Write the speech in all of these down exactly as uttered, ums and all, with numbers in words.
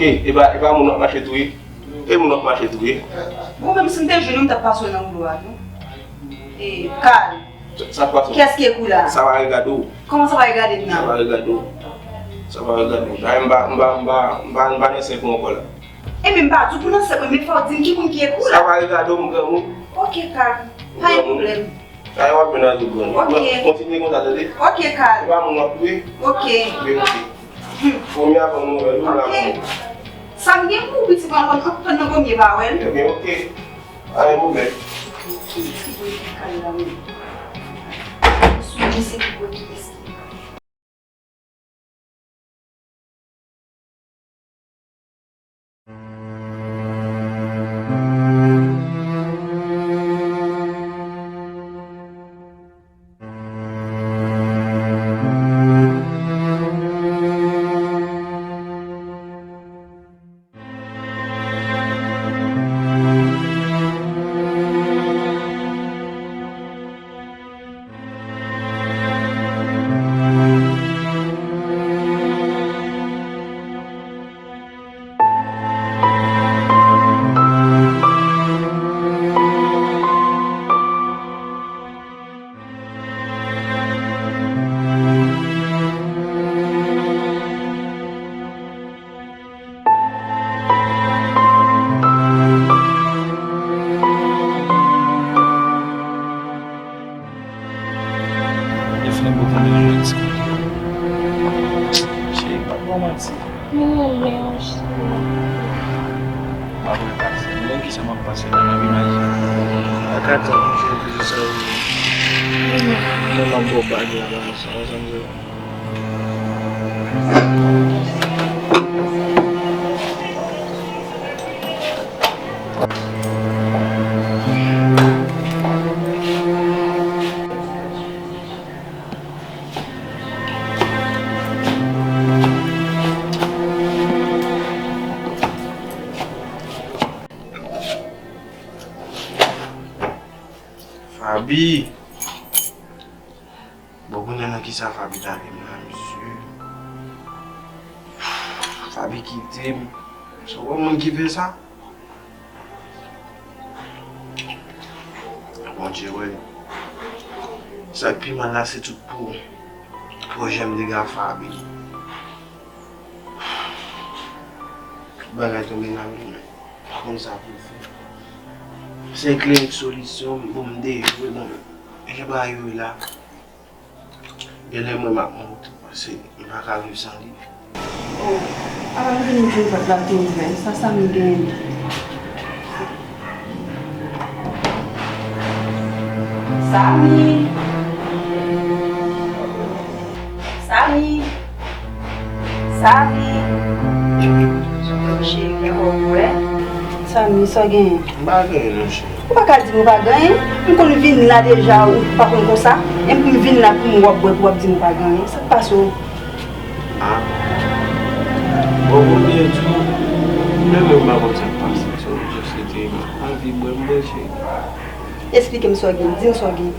E, e pa, e pa moun w ap mache touye? E moun w ap mache touye? Ou menm si m te jwenn ou, m t ap pase w nan woulo a tou. E, Kal. Sa, sa k pase w? Kiyès ki ekou la? Sa pa regade w. Kòman sa pa regade m nan? Sa pa regade w. Sa pa regade w. Dayè m pa, m pa, m pa, m pa, m pa nan sèk ou ankò la. Ebyen, m pa di w pou nan sèk mwen, men fò w di m ki moun ki ekou la. Sa pa regade w, m granmoun. Ok, Kal. Pa gen pwoblèm. Ay, w ap jwenn rezon granmoun. Ok. Kontinye konsa, tande? Ok, Kal. Se pa moun w ap touye? Ok. Wi, ok. Premye avan nouvèl ou la. Ok. Sa m gen pou piti pran nan, pran nan premye pa wè l. Ebyen, ok. Pa gen pwoblèm. Sou mesye ki pran ki eski. Yo fè bokou de jodi kote. Cheri, pa ba w manti. Mwen renmen w, cheri. M ap repase. Menm kisa m ap pase la, m ap imajine. Ak atann, cheri, se sa ou ye. Mwen m ap ba w bag la, la, sa, sa, sa. Faby. Bon, kounye a nan kisa Faby lage m la, mesye? Faby kite m. Se yon moun ki fè sa? Bondye wè. Sa k pi mal la, se tout pou, pwojè m te gen ak Faby. Tout bagay tonbe nan men mwen. Pa konn sa pou m fè. Sèl ki gen solisyon, bon, m dejwe, bon, jan bagay yo ye la. Genlè mwen m ap mouri tou, paske m pa ka viv san li. Oh, apa m vin jwenn pòt la, m te ouvè. Sa Samy gen? Samy! Samy! Samy! Cheri, gen kò w wè? Samy, sa w genyen? M pa gen anyen non, cheri. Ou pa ka di m ou pa gen anyen. M konn vin la deja, ou pa konn konsa. E m pou m vin la pou m wè w ap bwè, pou w ap di m ou pa gen anyen. Sa k pase w? Ah. Bon, pou m di w tou, mwen menm m pa konn sa k pase. So, just rete anvi bwè, m bwè, cheri. Esplike m sa w gen, di m sa w gen.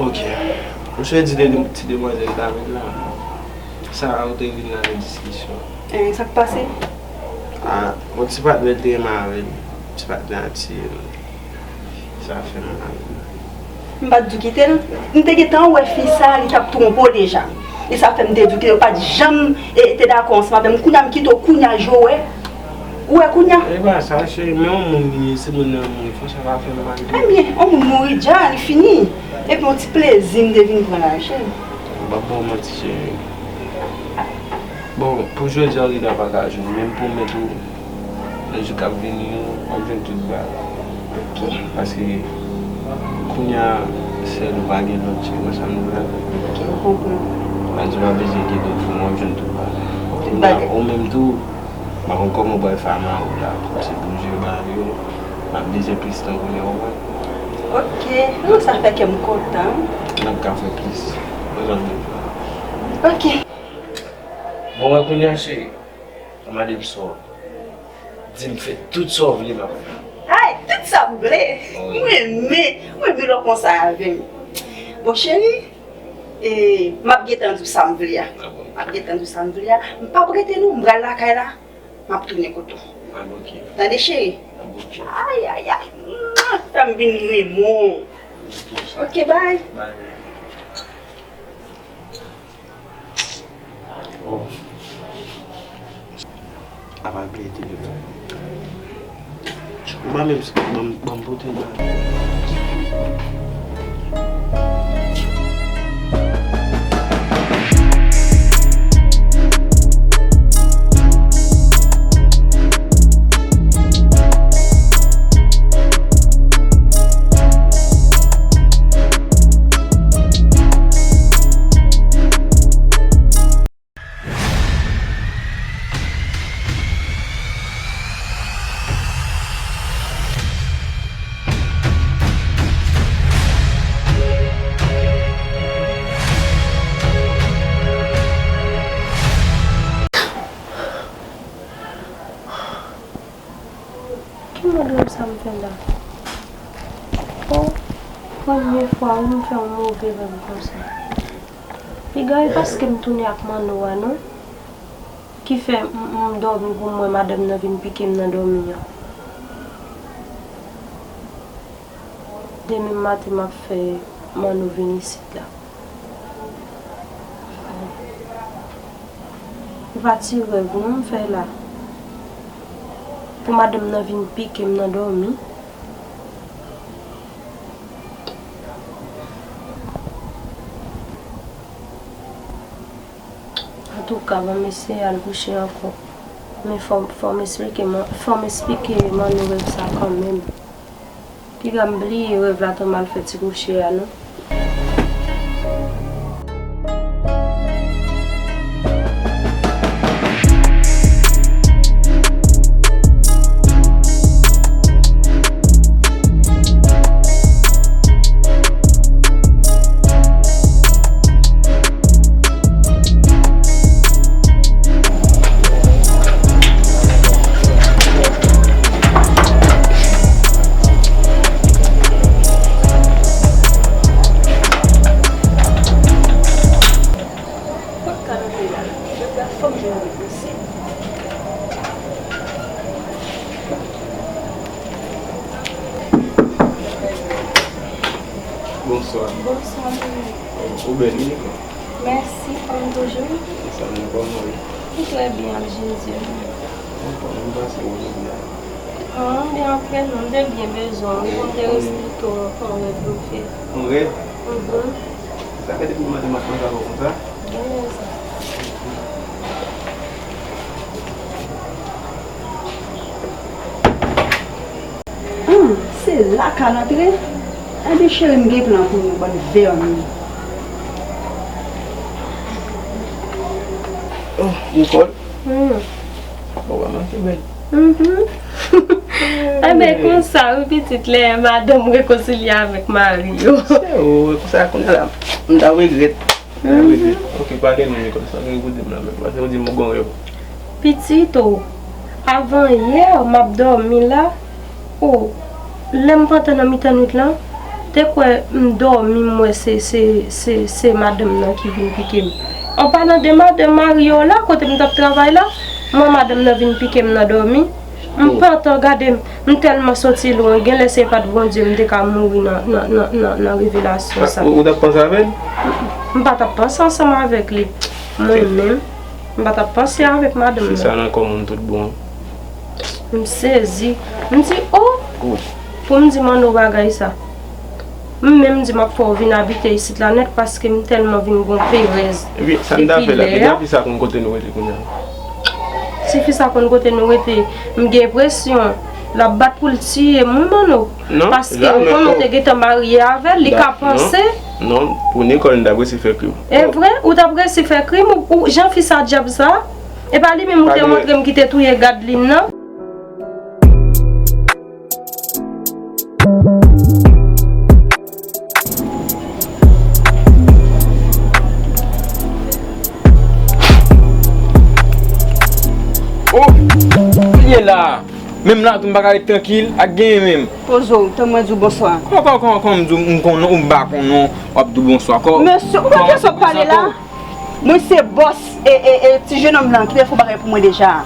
Ok. M swe di de, ti demwazèl David la. Sa a ou te vin nan diskisyon. Eh, sa k pase? Ah, yon ti patnè l te renmen avè l. Ti patnè a tiye l. Sa fè m mal. M pa t di w kite l. M te gentan wè fi sa, li t ap twonpe w deja. E sa fè m te di w ke yo pa t janm, e, te dakò ansanm avè m. Kounye a m kite w, kounye a jan w wè. Ou wè kounye a? E pa sa, cheri, men yon moun li ye, se moun nan mouri, fò sa pa fè m mal tou. Ebyen, yon moun mouri dja, li fini. Epi yon ti plezi m te vin pran la, cheri. M p ap ba w manti, cheri. Bon, pou jodi a, ou gentan pa ka jwenn, men m pwomèt ou, nan jou k ap vini yo, w ap jwenn tout bagay. Ok. Paske, kounye a, sèl ou pa gen lòt, cheri, wè sa m di w la? Ok, m konprann. Sa di w pa bezwen gen dòt moun, w ap jwenn tout bagay. Tout bagay. Kounye a, ou menm tou, m pa konn kòman w pral fè a mari w la, kòmsi pou jere bagay yo, m ap bezwen plis tan kounye a, w konprann? Ok, non, sa fè kè m kontan. N ap ka fè plis. Mwen, jan m di w la. Ok. Bon, mwen kounye a, cheri, mande m sa w vle. Di m fè tout sa w vle, m ap fè. Ay, tout sa m vle. Wi. Mwen renmen, mwen renmen lè w konsa avè m. Bon, cheri, e, m ap gentan di w sa m vle a. Ah bon. M ap gentan di w sa m di w la. M p ap rete non, m pral lakay la. M ap tounen kote w. Tande, cheri? Ay, ay, ay. Mwa, fè m vin renmen w. Ok, bye. Bye. Oh. Apa l peye telefòn. Ou pa menm ban m, ban m pote l ba. Ki mòd rèv sa m fè la? Oh, premye fwa wi m fè yon move rèv konsa. Piga e paske m tounen ak Manno a non. Ki fè m, m dòmi pou m wè madanm nan vin pike m nan dòmi an. Demen maten m ap fè Manno vin isit la. E pa ti rèv non m fè la. Pou madanm nan vin pike m nan dòmi. Antouka, ban m eseye al kouche ankò. Men fò, fò m esplike, fò m esplike Manno rèv sa kanmenm. Piga m bliye rèv la tan m al fè ti kouche a non. Kot kanapé la? Jodi a fòk jwenn li posib. Bonswa. Bonswa, Monik. Ou bèl wi, Nicole. Mèsi, kòm toujou. Sa nou kòman ye? Tout trè byen, ak Jezi. Mwen kòman m pase jodi a? An, m byen anpil, non, m te byen bezwen w wi, pou m te esplike w yon rèv m fè. Yon rèv? Mhm. Sa fè depi maten m ap panse avè w konsa? Gen rezon. Humm, se la k al antre? Ebyen cheri, m gen plan pou nou, bann vèmin. Oh, Nicole. Hmm. Ou pa manke bèl. Mhm. Enben, konsa, wi, pitit, lè madanm rekonsilye avèk mari yo. Se ou, konsa, kounye a la, m ta regrèt. M ta regrèt. Mhm. Ok, pale non, Nicole, sa gen kote m la menm. Paske ou di m ou gon rèv. Pitit, o, avan yè, m ap dòmi la, o, lè m pantan nan mitan nwit lan, te kwè m dòmi, m wè se, se, se, se madanm nan ki vin pike m. An palan de madanm mari yo la, kote m t ap travay la, m wè madanm nan vin pike m nan dòmi. M pantan gade m, m tèlman soti lwen, genlè se pa t Bondye m te ka mouri nan, nan, nan, nan, nan revelasyon sa. Ou, ou t ap panse avè l? M pa t ap panse ansanm avèk li. Mwen menm, m pa t ap panse avèk madanm nan. Fi sa nan kò moun tout bon. M sezi. M di, o! Pou m di Manno bagay sa. M menm di m ap fè w vin abite isit la nèt paske m tèlman vin gon perèz. Epi sa n ta fè la, depi fi sa konn kote nou rete kounye a. Si fi sa konn kote nou rete, m gen enpresyon l ap bat pou l tiye m wi Manno. Non, paske ou konnen ou te gentan marye avè l, li ka panse. Non, pou Nicole, m t ap resi fè krim. E vre? Ou t ap resi fè krim? Ou, ou, jan fi sa dyab sa? E pa li menm ou te montre m ki te touye Gadlin nan? Oh! Li ye la! Menm la tou m pa ka ret trankil, ak genyen menm. Poze w, tann mwen di w bonswa. Kòman, kòman, kòman, kòman m di w m konnen w, m pa konnen w, w ap di w bonswa? Mesye, ou pa gen sa w ap pale la? Mwen se bòs e, e, e ti jenòm lan ki te fè yon bagay pou mwen deja.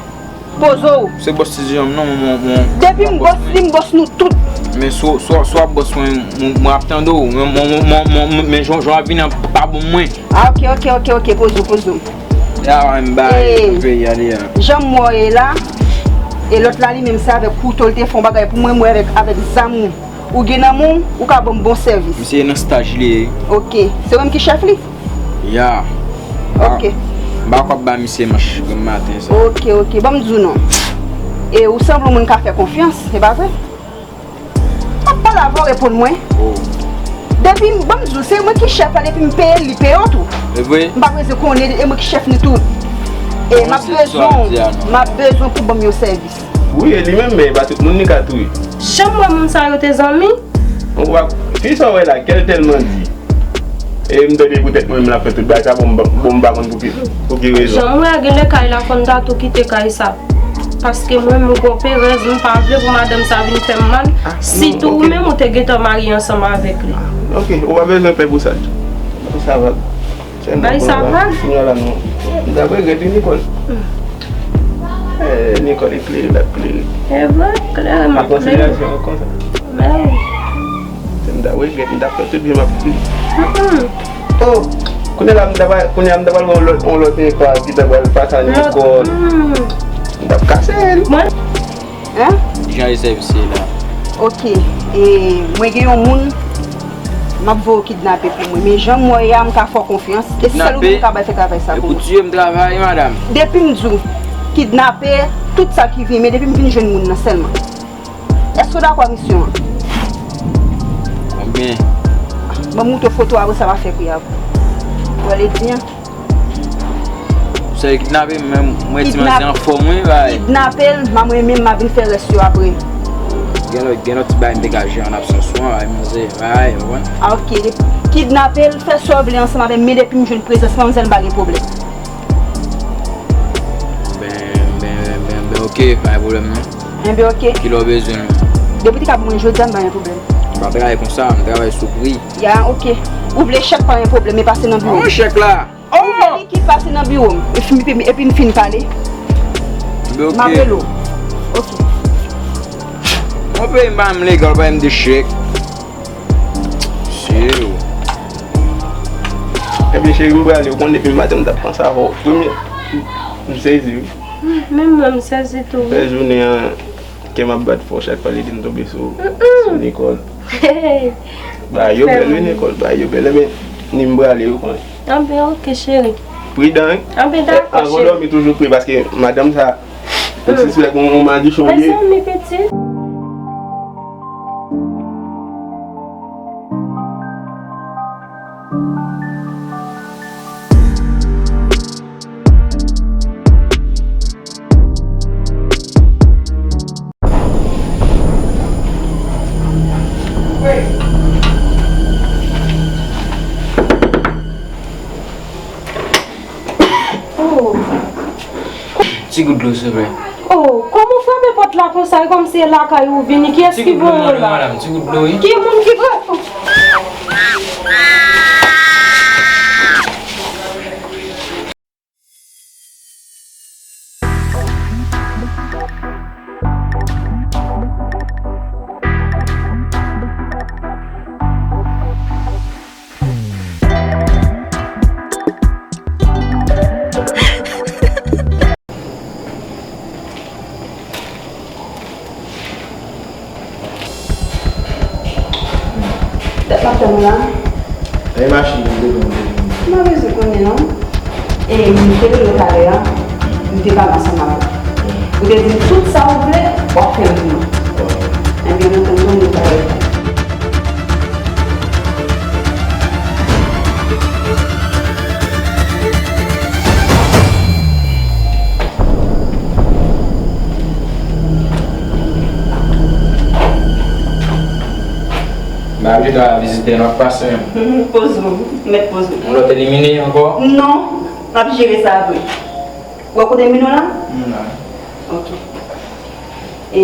Poze w. Se bòs ti jenòm non, mwen, mwen, mwen. Depi m bòs li, m bòs nou tout. Men si w, si w, si w ap bòs mwen, mwen, mwen ap tande w. Men, mwen, mwen, mwen, mwen, men jan, jan w ap vini an pa bon mwen. Ah, ok, ok, ok, ok, poze w, poze w. Ya, mwen, m bay, eh, m fè y ale a. Jan m wè w ye la, e lòt la li menm se avèk kouto l te fè yon bagay pou mwen, mwen avèk, avèk zam ou, ou gen nan men w, ou ka ban m bon sèvis. Misye nan staj li ye. Ok. Se ou menm ki chèf li? Ya. Ok. M pa kwè ap ba misye manch granm maten sa. Ok, ok. Ban m di w non. E ou sanble yon moun ka fè konfyans, e pa vre? M ap pale avè w, reponn mwen. Oh. Depi m, ban m di w, se mwen ki chèf la, depi m peye l, li peye w tou. E vre? M pa bezwen konnen, e mwen ki chèf nou tout. E m ap bezwen w, m ap bezwen pou ban m yon sèvis. Wi, e li menm, men e pa tout moun li ka touye. Jan m wè moun sa yo te zanmi. Ou pa, fi sa w wè la, kè l tèlman di. E m tande poutèt mwen menm l ap fè tout bagay sa, bon, m pa, bon, m pa konn pou ki, pou ki rezon. Jan m wè a, genlè kay la fò n ta tou kite kay sa. Paske mwen menm m gon perèz, m pa vle pou madanm sa vin fè m mal. Ah, sitou ou menm ou te gentan marye ansanm avèk li. Ah, ok, ou pa bezwen pè pou sa. Sa va. Bay sa vag. Kounye a la nou. M t ap regrèt wi, Nicole. Eh, Nicole, e klere l ap klere. E vre, klere m ap klere. Rekonsilyasyon konsa. Men. M t ap regrèt, m t ap fè tout vi m ap. Mm-mm. Oh, kounye a la, m t ap, kounye a m t ap al wè yon lòt, yon lòt epa ki t ap al fas a Nicole. Mm. M t ap kase l. Mwen. Hein? Jan e sèvis ye la. Ok. E mwen gen yon moun, m ap voye w kidnape pou mwen. Men jan m wè y a, m ka fè w konfyans. E sèl ou menm ka bay fè travay sa pou mwen. Kidnape? E pou tiye m travay, madanm? Depi m di w, kidnape, tout sa ki vin, men depi m vin jwenn moun nan sèlman. Èske w dakò misyon an? Konbyen? Ban m montre w foto a, apre sa m a fè pri a pou ou. Ou wè l e di an? Ou sèvi kidnape m, men mwen ti manzè anfòm wi, bay. Kidnape l, m a mwen menm m a vin fè rès yo apre. Gen lòt, gen lòt ti bagay m te ka jere an absans ou an, bay manzè, bay, ou konprann? Ah, ok. Kidnape l, fè sa w vle ansanm avè m, men depi m jwenn prezans manzè l, m pa gen pwoblèm. Ben, ben, ben, ben, ben, ok, pa gen pwoblèm non. Enben, ok. Kilè w bezwen l? Depi w te ka ban mwen jodi a, m pa gen pwoblèm. M pa travay konsa, m travay sou pri. Ya, ok. Ou vle chèk, pa gen pwoblèm, men pase nan biwo m. An chèk la. Ou vle li ki pase nan biwo m, epi, epi, epi n fin pale. M ap rele w. Ok. Mwen peye m pa menm legal, pa menm de chèk. Sérieux. Ebyen, cheri, m prale, ou konn depi maten m t ap panse avè w. Premye, m sezi, wi. Menm mwen, m sezi tou, wi. Fè jounen an, kè m ap bat fò chak fwa li di m tonbe sou, sou Nicole. Bagay yo bèl, wi, Nicole, bagay yo bèl. Ebyen, ni m prale, ou konnen. Anben, ok, cheri. Pridan, wi. Anben, dakò, cheri. Anvan w dòmi, toujou pre, paske madanm sa, m sispèk yon, yon madichon li ye. Mezanmi, pitit. Oh. Ti gout dlo, silvouplè. Oh, kòman w frape pòt la konsa, e kòmsi e lakay ou vini? Kiyès ki voye w la? Ti gout dlo, madam, ti gout dlo, wi. Ki moun ki voye? Dat m ap tann ou la. E machin nan, m bezwen, m bezwen. M pa bezwen konnen non. E m te rele w talè a, m te pale ansanm avè w. Ou te di m tout sa ou vle, w ap fè l pou mwen. Ebyen, nou tann nou talè. M pa vle ta vizitè, n ap pase menm. Poze w, mèt poze w. Yon lòt elimine ankò? Non, n ap jere sa apre. Ou wè kote m mennen w la? M la. Ok. E,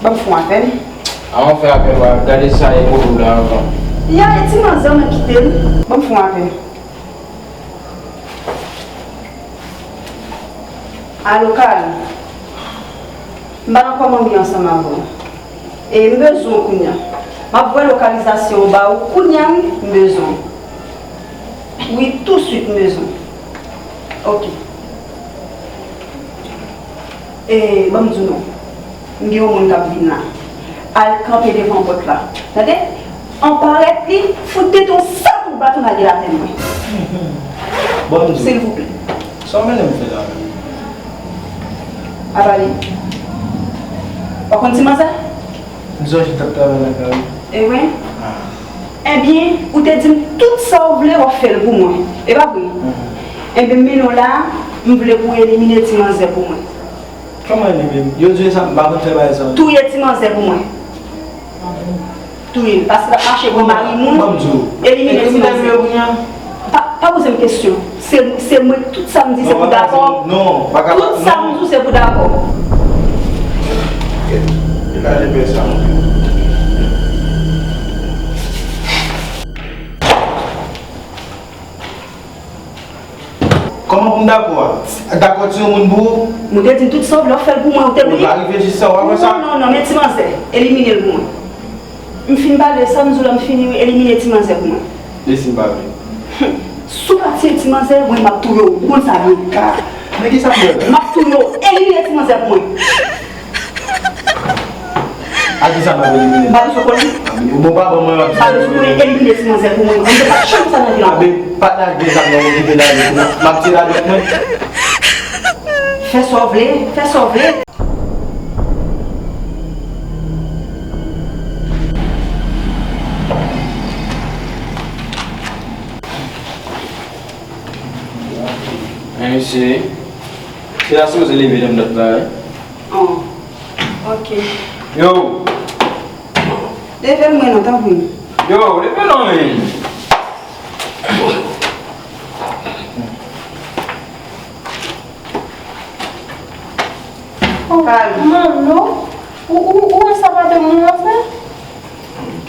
ban m fè yon apèl. Avan w fè apèl, w a gade sa e poto w la avan. Ya, e ti manzè, ou mèt kite l. Ban m fè yon apèl. Alo, Kal. M pa nan kòm anmi ansanm avè w. E m bezwen w kounye a. M ap voye lokalizasyon an ba ou kounye a, wi, m bezwen w. Wi, touswit m bezwen w. Oke. E, ban m di w non. M gen yon moun k ap vin la. Al kanpe devan pòt la. Tande? Anparèt li, fout tete w san kout baton lage l atè mwen. Bon, m di w. Silvouplè. Sa w mennen m fè la menm? Apa li. W konn ti manzè? M sonje t ap travay lakay ou. E wi. Ah. Ebyen, ou te di m tout sa w vle, w ap fè l pou mwen. E pa vre? Mhm. Ebyen, m mennen w la, m vle pou w elimine ti manzè pou mwen. Kòman li menm? Yo di sa, m pa konn fè bagay sa. Touye ti manzè pou mwen. Touye l, paske l ap mache pran mari moun. Ban m di w. Elimine ti manzè. Pa, pa poze m kesyon. Se, se mwen, tout sa m di, se pou dakò. Non, pa ka. Tout sa m di, se pou dakò. Degaje pè sa, monchè. Kòman pou m dakò a? Dakò ti yon moun pou ou? Mwen te di tout sa w vle, w fè l pou mwen, ou te bliye? Ou pa reflechi sa, w pa wè sa? Non, non, non, men ti manzè, elimine l pou mwen. M fin pale, sa m di w la, m fini, wi, elimine ti manzè pou mwen. E si m pa vle? Si w pa tiye ti manzè, mwen m ap touye w, ou konn sa byen. Ah, men kisa m fè la? M ap touye w, elimine ti manzè pou mwen. A kisa m ap elimine? M pa bezwen konnen. Bon, pa ban mwen w ap di. M pa bezwen konnen, elimine ti manzè pou mwen. Mwen pa t janm sa nan vi la. Abe, pa t lage zam nan, mwen kite lage pou mwen. M ap tiye ladwèt mwen. Fè sa w vle, fè sa w vle. Men mesye, se la sipoze leve nan dat la, wi. Oh, ok. Yo! Leve l mwen non, tanpri. Yo, leve non, men. Oh, Manno, ou, ou, ou wè sa madanm mwen ap fè?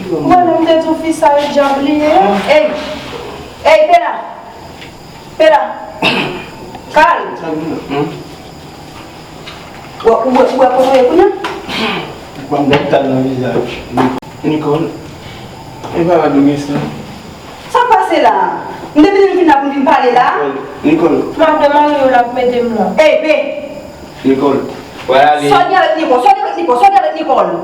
Ou wè lè m te di w fi sa e dyab li ye? Ey! Ey, Pela! Pela! Kal! Sa gen la? Ou, ou, ou wè kote w ye kounye a? Ou pa m gad kal nan vizaj. Nicole, e pa la nou gen sa. Sa k pase la? M te vini, m vin la pou m vin pale la. Nicole. Madanm mari w la k mete m la. Ey, pe! Nicole. Wè ale. Sa w gen avèk Nicole? Sa w gen avèk Nicole? Sa w gen avèk Nicole?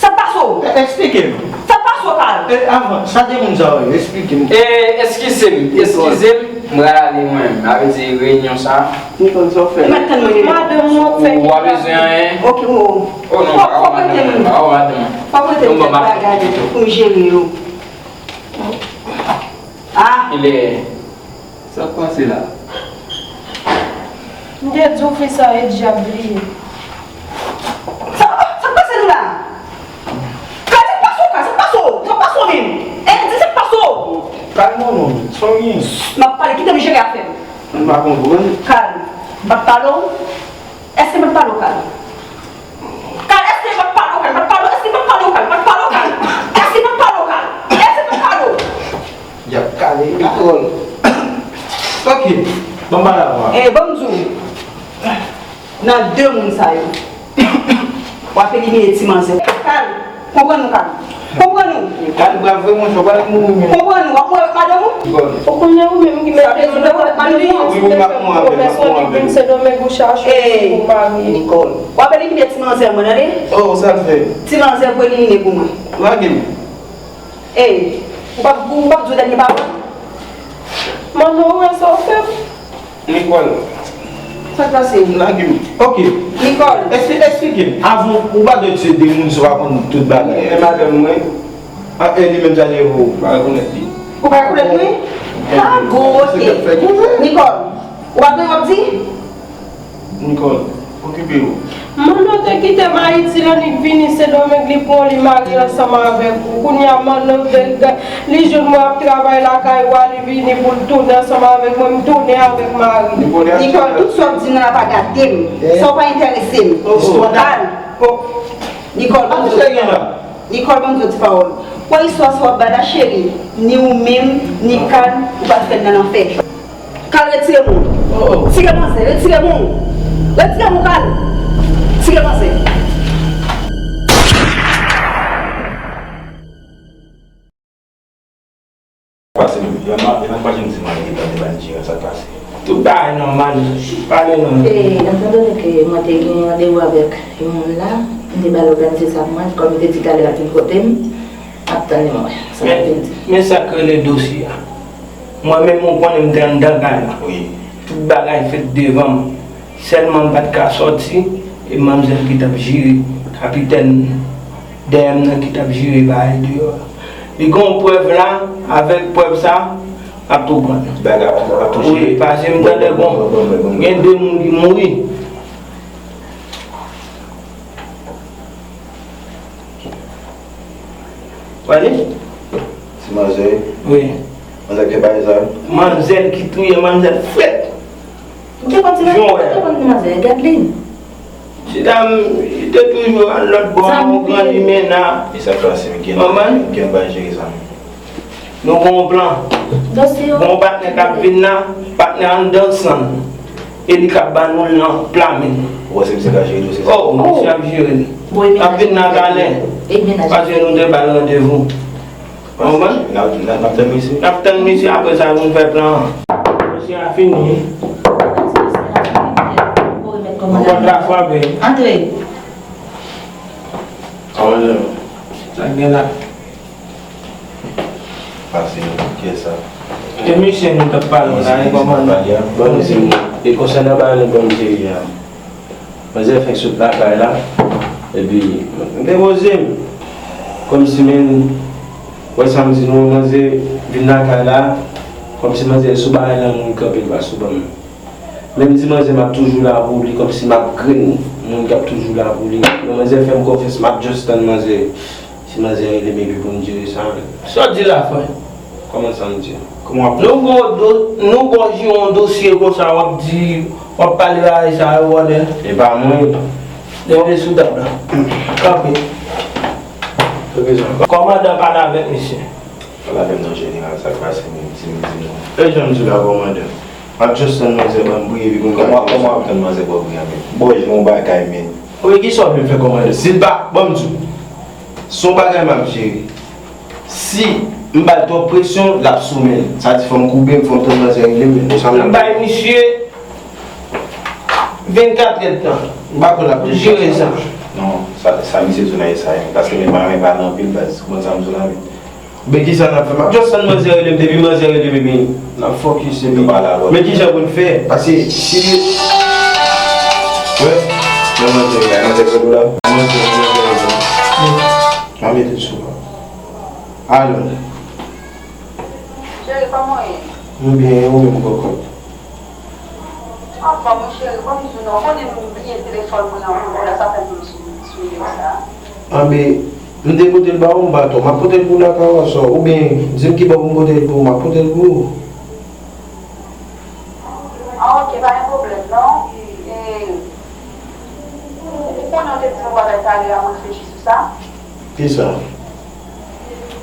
Sa k pase w? E, eksplike m. Sa k pase w, Kal? E, avan, sa demoun sa yo ye? Eksplike m. E, eskize m, eskize m, m pral ale mwen menm. Sa vle di reyinyon sa. Nicole, sa w fè? Ou mèt tann mwen. Madanm mwen fè. Ou pa bezwen anyen? Ok, o. O non, pa w madanm mwen, pa w madanm mwen. Fòk rete m fè bagay pou m jere yo. Ah! Kilè? Sa k pase la? M te di w fi sa e dyab li ye. Sa, sa k pase nou la? Kal, sa k pase w, Kal, sa k pase w? Sa k pase w menm? E, di sa k pase w? Kalme w non, men. Sa w gen? M ap pale, kite m jere afè m. M pa konprann. Kal, m pa t pale w? Èske m pa t pale w, Kal? Kal, èske m pa t pale w, Kal? M pa t pale w? Èske m pa t pale w, Kal? M pa t pale w, Kal? Èske m pa t pale w, Kal? Èske m pa t pale w? Y ap kale Nicole. Ok, ban m pale avè w. E, ban m di w, nan de moun sa yo, w ap elimine ti manzè. Kal, konprann nou, Kal. Konprann nou. Kal, bravo, monchè, w pral mouri menm. Konprann nou, w ap mouri avèk madanm ou? Nicole. Ou konnen ou menm ki mete sou tèt li, ou te fè pwomès ou annik vin Sendomeng ou chache yon fi pou w marye. Nicole. W ap elimine ti manzè mwen, tande? Oh, sa l fè? Ti manzè pou elimine pou mwen. Lage m. Ey, ou p ap, ou p ap di w dènye pawòl? Manno, ou wè sa w fè m? Nicole. Sa k pase? Lage m. Ok. Nicole. Èske, eksplike m. Avan, ou pa dwe tiye de moun si w pa konn tout bagay. E madanm mwen. A, e li menm sa li ye pou ou. Pa rekonèt li. Ou pa rekonèt mwen? A, bon, ok. Nicole, ou pa gen w ap di? Nicole, okipe w. Manno te kite m Ayiti, l annik vini Sendomeng, li pran w, li marye ansanm avèk ou. Kounye a, Manno, li jwenn mwen ap travay lakay ou a, li vini pou l tounen ansanm avèk mwen, m tounen avèk mari m. Nicole, tout sa w ap di m nan la pa gade m. Sa w pa enterese m. Kal. Nicole, ban m di w. Nicole, ban m di w ti pawòl. Kwè istwa sa w ap bay la, cheri, ni ou menm, ni Kal, ou pral fè l nan lanfè. Kal, retire men w. Tire manzè, retire men w. Retire men w, pa al. Tire pase. Pase, yo pa janm di mwen li te tande bann jere sa k pase. Tout bagay nòmal, pale non. E, etan done ke mwen te gen randevou avèk yon moun la, m te ba l òganize sa pou mwen, kòm m te di talè l ap vin kote m, m ap tann li mwen wè sa l ap vin di. Men sa k rele dosye a. Mwen menm ou konnen m te anndan kay la. Wi. Tout bagay fèt devan m. Sèlman m pa t ka sòti, e manmzèl ki t ap jere, kapitèn dèyè m nan ki t ap jere bagay deyò a. Li gen yon prèv la, avèk prèv sa, m ap tou pran. Bagay ap tou, ap tou jere. Wi, paske m tande bon, gen de moun ki mouri. Wale? Ti manzè. Wi. Manzè ki fè bagay sa? Manzè ki touye manzè frèt. Ou te konn ti manzè? Ou te konn ti manzè? Gad li. Ti dam, li te toujou al lòt bò, yon gran limena. E sa k pase, m gen, m gen bagay jere sa menm. Nou gen yon plan. Dosye yo. Bon, patnè k ap vin la, patnè anndan san. E li k ap ba nou l nan pla men. Ou wè se misye k ap jere dosye sa? Oh, misye ap jere l. L ap vin nan talè. Paske nou te ba l randevou. Ou konprann? N ap, n ap, n ap tann misye. N ap tann misye, apre sa, nou fè plan an. Dosye a fini. Yon kontra frape. Antre. Kòmandan. Sa k gen la? Pase, kiyès sa? E misye nou t ap pale la, e kòmandan. Bon, misye, e konsènan bagay nou ban m jere a. Manzè fèk sot lakay la, epi m te poze m. Kòmsi men, wè sa m di nou, manzè vin lakay la, kòmsi manzè sou bagay lan moun kanpe l pa sou ban m. Menm di manzè m ap toujou la pou li, kòmsi m ap grenn moun k ap toujou la pou li. Men manzè fè m konfyans, m ap just tann manzè. Si manzè rele m epi pou n jere sa. Sa w di la, frè? Kòman sa m di? Kòman w ap... Nou ba w do-, nou ba w jere yon dosye konsa, w ap di, w ap pale bagay sa yo, brother. E pa mwen. Leve sou tab la. Kanpe. Kòmandan, pale avèk misye. Pale avè m non, jeneral, sa k pase menm, di m, di m non. E jan m di w la, kòmandan. M ap just tann manzè ban m pri epi pou m ka... Kòman, kòman w ap tann manzè ban w pri a menm? Bòj yon bagay menm. Oke, kisa w vle m fè, kòmandan? Si l pa, ban m di w. Se yon bagay m ap jere. Si m ba l twòp presyon, l ap sou men l. Sa di fò m koube m, fò m tann manzè rele m, men sa m... N ap bay misye vennkat èdtan. M pa kwè l ap jere sa. Non, sa, sa misye di w nan S A M, paske men pa renmen pale anpil, baz. Ou konn sa m di w la, men. Men kisa n ap fè? M ap just tann manzè rele m, depi manzè rele m, epi n ap focus, epi... Nou pale alò. Men kijan pou n fè? Paske si li... Wè, nan manzè rele. Manzè rele w la? Manzè, manzè rele m. M ap mete l sou la. Alo. Cheri, kòman w ye? M byen, e ou menm, kòkòt? Anfòm, wi, cheri, kòm m di w non, ou konnen m bliye telefòn mwen an pou jodi a, sa fè m tonbe sou, sou nimewo sa a. Anben, m te pote l ba ou, m pa twò. M ap pote l pou w lakay ou aswè, oubyen di m ki bò pou m pote l pou ou, m ap pote l pou ou. Ah, ok, pa gen pwoblèm, non. E, ou konnen w te di m yon bagay talè a, m reflechi sou sa. Kisa?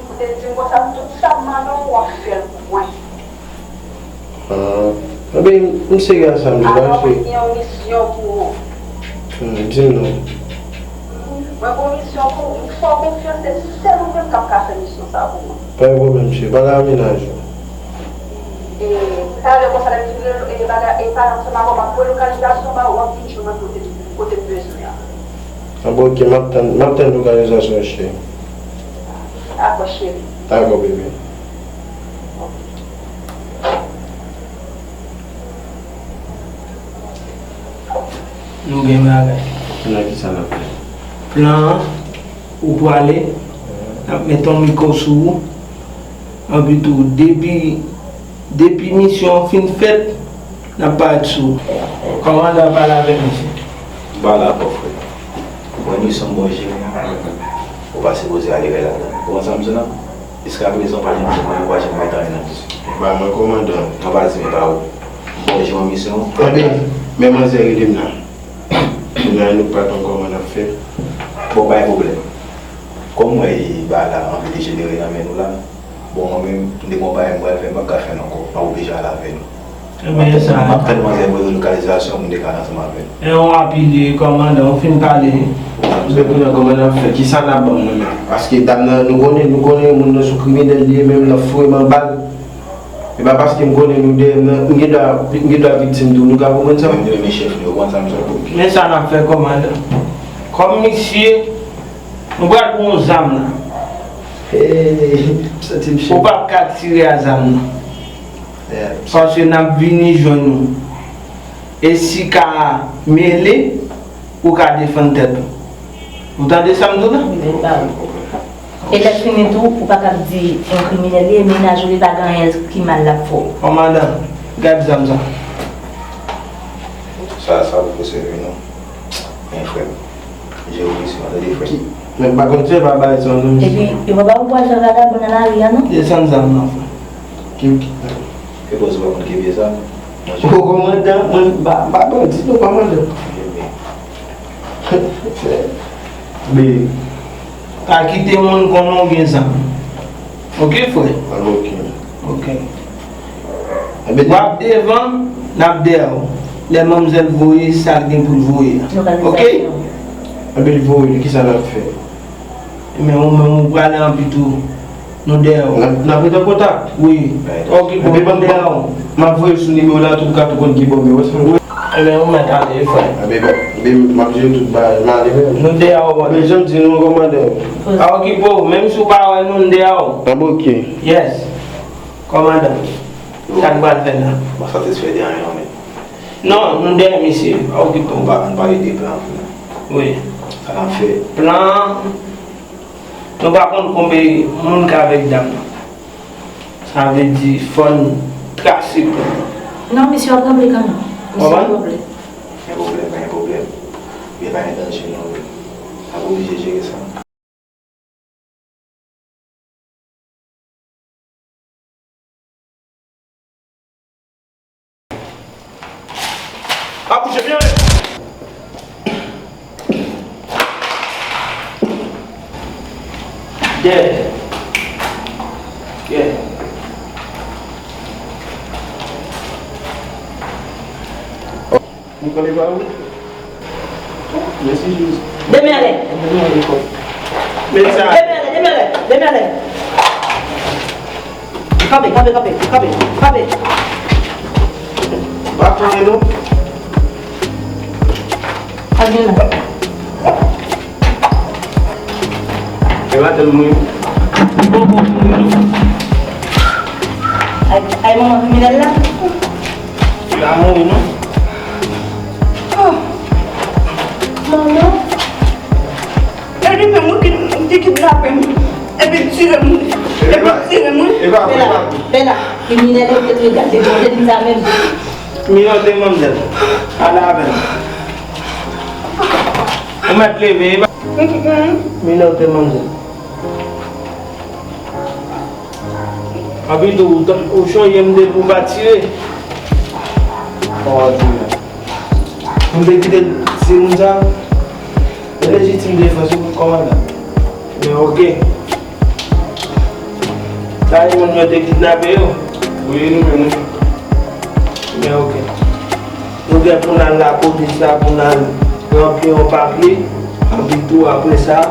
Ou te di m konsa, tout sa m mande w, w ap fè l pou mwen. Ah, enben, m serye a sa m di w la, se... Alò, mwen gen yon misyon pou ou. Hmm, di m non. Mwen gen yon misyon pou ou. M fè w konfyans, se sèl ou menm k ap ka fè misyon sa pou mwen. Pa gen pwoblèm, cheri. Pale a mennaj ou. E, talè konsa, lè m fin, e, bagay, e, pale ansanm avè w, m ap voye lokalizasyon ba ou, w ap vin jwenn mwen kote, kote m bezwen an. Anben, ok, m ap tann, m ap tann lokalizasyon w, cheri. Dakò, cheri. Dakò, bebe. Nou gen bagay. Plan kisa n ap fè? Plan an, ou pwale, n ap met yon mikwo sou ou. Anpi tou, depi, depi misyon an fin fèt, n ap parèt sou ou. Kòmandan, pale avèk misye. M pa la ankò, frè. Mwen, misyon m ba w jere an, ou pa sipoze ale ladan l. Ou konn sa m di w la? Jiskaprezan, ou pa janm di mwen, ou pa janm mete anyen nan misyon. Ba mwen, kòmandan. Non, pa di m, e pa ou. M ba w jere yon misyon. Anben, men manzè rele m la. Kounya nou pa t ankò, kòman n ap fè? Bon, pa gen pwoblèm. Kòm m wè bagay la anvi dejenere nan men nou la, bon, mwen menm, m te gen yon bagay m pral fè, m p ap ka fè l ankò. M ap oblije ale avè nou. Ebyen, sa. M ap tann manzè voye lokalizasyon pou m te ka al ansanm avè l. E yon rapid, wi, kòmandan, ou fin pale. Mwen konnen kòmandan ap fè. Kisa n ap ban m nan men? Paske dam nan, nou konnen, nou konnen moun nan sou kriminèl li ye, menm l ap foure m an bal. E pa paske m konnen nou dèyè m nan, m gen dwa, m gen dwa viktim tou. Nou ka konprann sa? Men nou renmen chèf nou, ou konn sa m di w. Men sa n ap fè, kòmandan. Kòm misye, nou pral pran yon zam la. Hey, m santi m chèf. Ou p ap ka tire a zam nan. Yeah. Paske n ap vini jwenn ou. E si ka mele, ou ka defann tèt ou. Ou tande sa m di w la? Wi, men pa wi. E lè fini tou, ou pa kab di yon kriminèl li ye, mennaj ou li pa gen anyen ki mal l ap fè w. Kòmandan, gad zam sa. Sa, sa poko sèvi non. Men frè m, jere w isi, tande frè m. Men m pa konn fè pa bay zam non. Epi, yo pa ba ou pral fè vagabon nan lari a non. Desann zam nan, frè. Ki, ki, e pòz ou pa konn ki pye zam. O, kòmandan, mwen, m pa, m pa bandi non, kòmandan. Be. Pa kite moun konnen w gen zam. Oke, frè? Oke. Oke. W ap devan, n ap dèyè w. Lè manmzèl voye sa l gen pou l voye a. Oke? Lokalizasyon. Epi l voye, kisa n ap fè? Men ou menm ou prale anpi tou. Nou dèyè w. N ap, n ap ret an kontak? Wi. Okipe w, nou dèyè w. M ap voye sou nimewo la, tout ka tou konn ki bò m ye, w wè sa m wè? Ebyen, ou mèt ale, frè. Ebyen, m ap jere tout bagay, m ale, men. Nou dèyè w, bò. Men jan m di nou, kòmandan. Pa okipe w, menm si w pa wè nou, n dèyè w. An, oke. Yes. Kòmandan. Sa n pral fè la? M pa satisfè de anyen, non, men. Non, nou dèyè misye, pa okipe w. Nou pa, nou pa ede plan pou nou. Wi. Sa n ap fè? Plan, nou pa konn konbe moun k avèk dam nan. Sa vle di, fò n trase plan. Non, misye ap ranble kanmenm. Misye ap ranble. Pa gen pwoblèm, pa gen pwoblèm. Li pa gen danje, non, wi. N ap oblije jere sa. A bouje byen. Dèyè. Yeah. Ou konnen pa ou? Mèsi, Jezi. Demele! Demele, demele, demele, demele. Kanpe, kanpe, kanpe, kanpe, kanpe. Pa kanpe, non. Pa gen la. E maten mwen. Bon, bon, bon, bon. Ay, ay, manman kriminèl la. Li pa mouri, non. Oh. Manman. E li menm wi ki, ki kidnape m. Epi l tire m. Epi l tire m, wi. Bela, Bela. Kriminèl yo te gade, bon, te di sa menm. Minòte manmzèl. Ale avè m. Ou mèt leve, e pa. Minòte manmzèl. Anpi tou, ou ta-, ou chonje m depi w pa tire. Kòman w ap di m la? M te kite timoun sa. E lejitim defans ou, kòmandan. Men oke. Sa e moun yo te kidnape yo? Wi, nou menm, wi. Men oke. Nou gen pou n al lapolis la, pou n al ranpli yon papye, anpi tou, apre sa,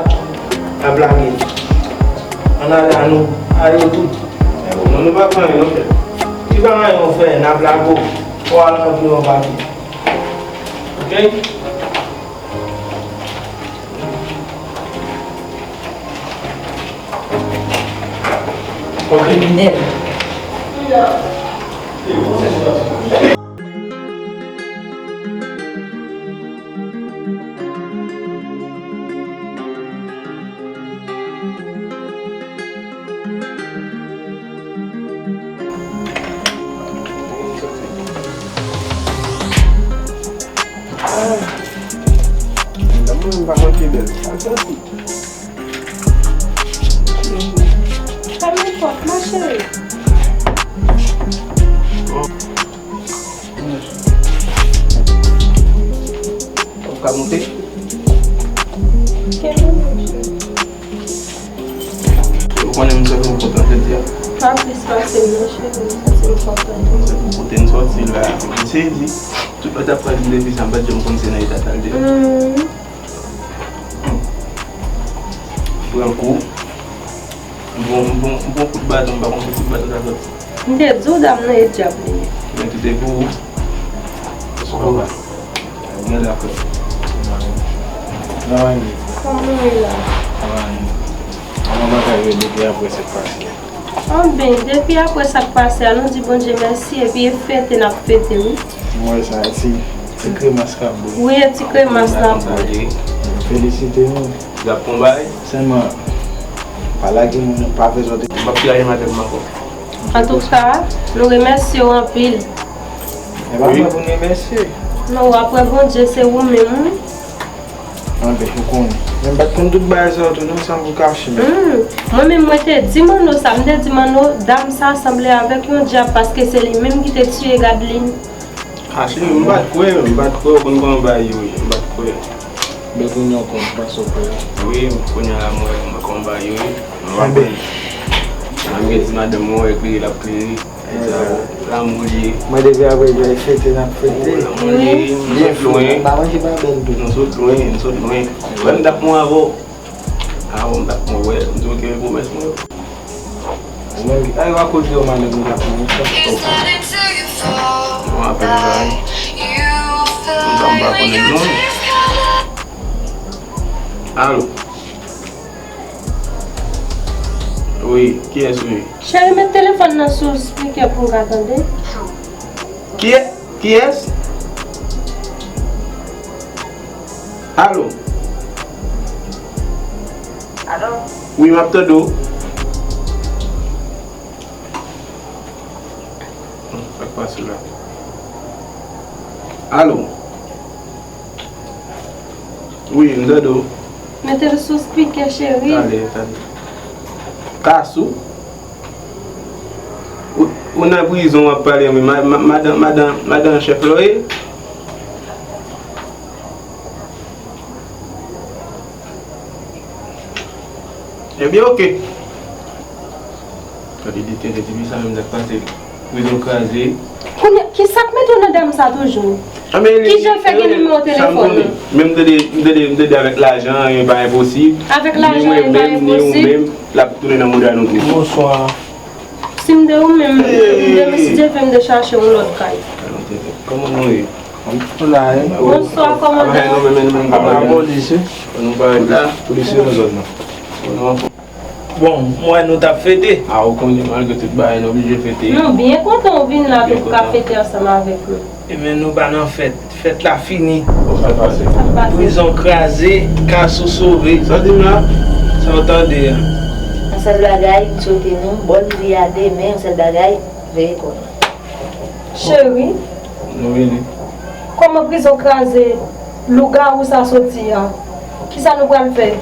n ap lage. Ann ale a nou, ale yo tout. Men bon, nou, nou pa pran anyen, non, frè. Ki pa anyen, frè, n ap lage w. Fò w al ranpli yon papye. Oke? Kriminèl. Ah, lanmou m pa manke bèl. Sa l santi. Fèmen pòt, ma cheri. Ou ka moute? Kenbe, ma cheri. Ou konnen m sot nan pòt la jodi a. Pa plis pase m non, cheri, m santi m kontan. Se pou kote n sòti la, m sezi. Tout lòt ap pale m de visa, m pa t janm konn se nan eta sa l te ye. Hmm. Pran kou. M pran, m pran, m pran kout baton, m pa konn si kout baton ta sòti. M te di w dam nan e dyab li ye. Men tout e pou ou. Kòman w ye? Kòman w ye la? Kòman bagay yo depi apre sa k pase a? Anben, depi apre sa k pase a, nou di Bondye mèsi, epi e fete n ap fete, wi. M wè sa, ti, ti kremas k ap boule. Wi, e ti kremas n ap boule. Felisite nou. L ap konbay. Sèlman, pa lage moun, pa fè zòt. M p ap lage madanm m ankò. Antouka, nou remèsye w anpil. E pa mwen pou n remèsye. Non, w ap wè Bondye, se ou menm, wi. Anben, ou konnen. Men m pa t konn tout bagay sa yo tou, non, sa m pou kache, men. Hmm. Mwen menm, mwen te di Manno sa, m te di Manno, dam sa sanble avèk yon dyab, paske se li menm ki te tiye Gadeline. A, cheri, m pa t kwè, m pa t kwè, ou konn kòman bagay yo ye, m pa t kwè. Men kounye a w konn, panse w kwè. Wi, kounye a la, m wè, m wè kòman bagay yo ye. M pa kwè. Anben. Sa m gen ti madanm mwen, wè, kriye, l ap kriye. Sa, lanmou li ye. Mwen depi apre jwa e fete n ap fete. Lanmou li ye, nou sot lwen. M pa manje pa bèl tou. Nou sot lwen, nou sot lwen. Wè m t ap mwen avè w. Avè w m t ap mwen wè. M di w gen pwomès mwen. Mwen, ay, w a koze w madanm m t ap mwen. Mwen apèl bay. M pa, m pa konnen non. Alo. Wi, kiyès wi? Cheri, met telefòn nan sou spikè pou m ka tande. Kiyè-, kiyès? Alo? Alo? Wi, m ap tande w. Sa k pase la? Alo? Wi, m tande w. Mete l sou spikè, cheri. Talè, talè. Kasou? Ou, ou nan prizon w ap pale, men ma-, ma-, madan, madan, madan chèf la w ye? Ebyen, oke. Gade de tenten, ti fi sa menm, sa k pase? Prizon kraze. Kounye, ki sa k mete w nan dam sa toujou? Ki jan fè gen nimewo telefòn ou? Men m tande, m tande, m tande avèk lajan, anyen pa enposib. Avèk lajan, anyen pa enposib. Ni ou menm, ni ou menm, l ap tounen nan mouda nou tou. Bonswa. Si m te ou menm, m te, si Dye vle, m te chache yon lòt kay. Kòman nou ye? Bonswa, kòmandan. Apa polis, wi. Nou parèt la. Polis yo nan zòn nan. Bon, m wè nou t ap fete. A, ou konnen, malgre tout bagay, nou oblije fete. Nou byen kontan w vin la pou w ka fete ansanm avèk nou. Ebyen, nou pa nan fèt. Fèt la fini. Sa k pase? Prizon kraze, Kasou sove. Sa w di m la? Sa w tande a? Yon sèl bagay, m swete nou bòn vi a demen, yon sèl bagay, veye kò nou. Cheri. Nou vini. Kòman prizon kraze, lougawou sa soti a? Kisa nou pral fè?